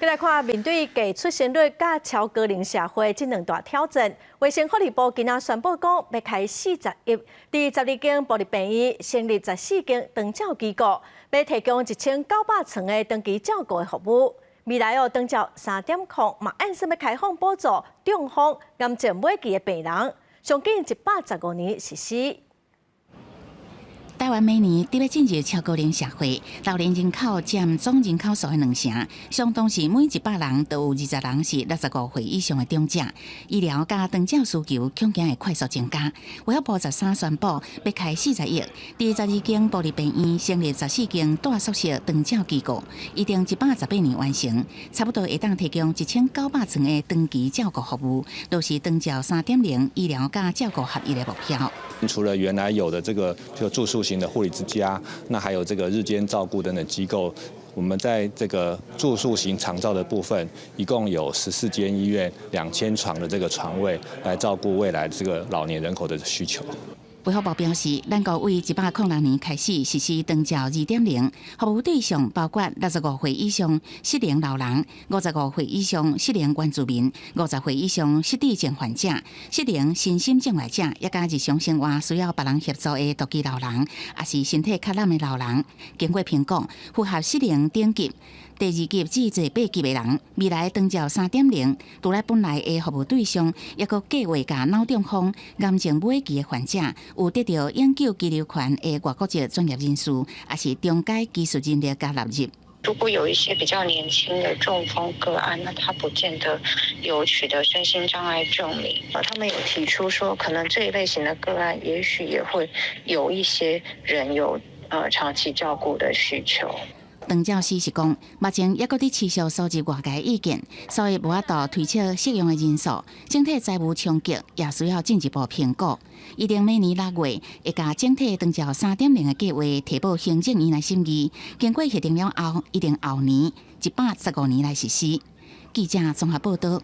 來看，面對低出生率佮超高齡社會這兩大挑戰，衛生福利部今仔宣布講，欲開40億，佇12間部立病院成立14間長照機構，欲提供1900床的長期照顧的服務。未來哦，長照3.0嘛，按算欲開放補助中風、癌症尾期的病人，上緊115年實施。台灣每年佇咧進入超高齡社會，老年人口佔總人口數的兩成，相當是每100人都有20人是65歲以上的長者。醫療佮長照需求恐驚會快速增加。衛福部13宣布，欲開40億，佇12間部立病院成立14間大宿舍長照機構，預定118年完成，差不多會當提供1900床的長期照顧服務，落實長照3.0醫療佮照顧合一的目標。除了原來有的這個就住宿型的護理之家，那還有這個日間照顧等等機構，我們在這個住宿型長照的部分，一共有14間醫院、2000床的這個床位，來照顧未來這個老年人口的需求。衛福部表示，咱國為106年開始實施長照2.0，服務對象包括65歲以上失能老人、55歲以上失能原住民、50歲以上失智症患者、失能身心障礙者，抑佮日常生活需要別人協助的獨居老人，抑是身體較躉的老人。經過評估，符合失能等級第二級至第八級的人，未來長照3.0，除了本來的服務對象，抑閣計劃共腦中風、癌症尾期的患者，有得著永久居留權的外國籍專業人士，抑是中階技術人力共納入。如果有一些比較年輕的中風個案，那他不見得有取得身心障礙證明。他們有提出說，可能這一類型的個案，也許也會有一些人有長期照顧的需求。長照司是講，目前猶閣佇持續蒐集外界意見，所以無法度推測適用的人數，整體財務衝擊也需要進一步評估。預定明年6月會共整體長照3.0的計劃提報行政院來審議，經過核定了後，預定後年115年來實施。記者綜合報道。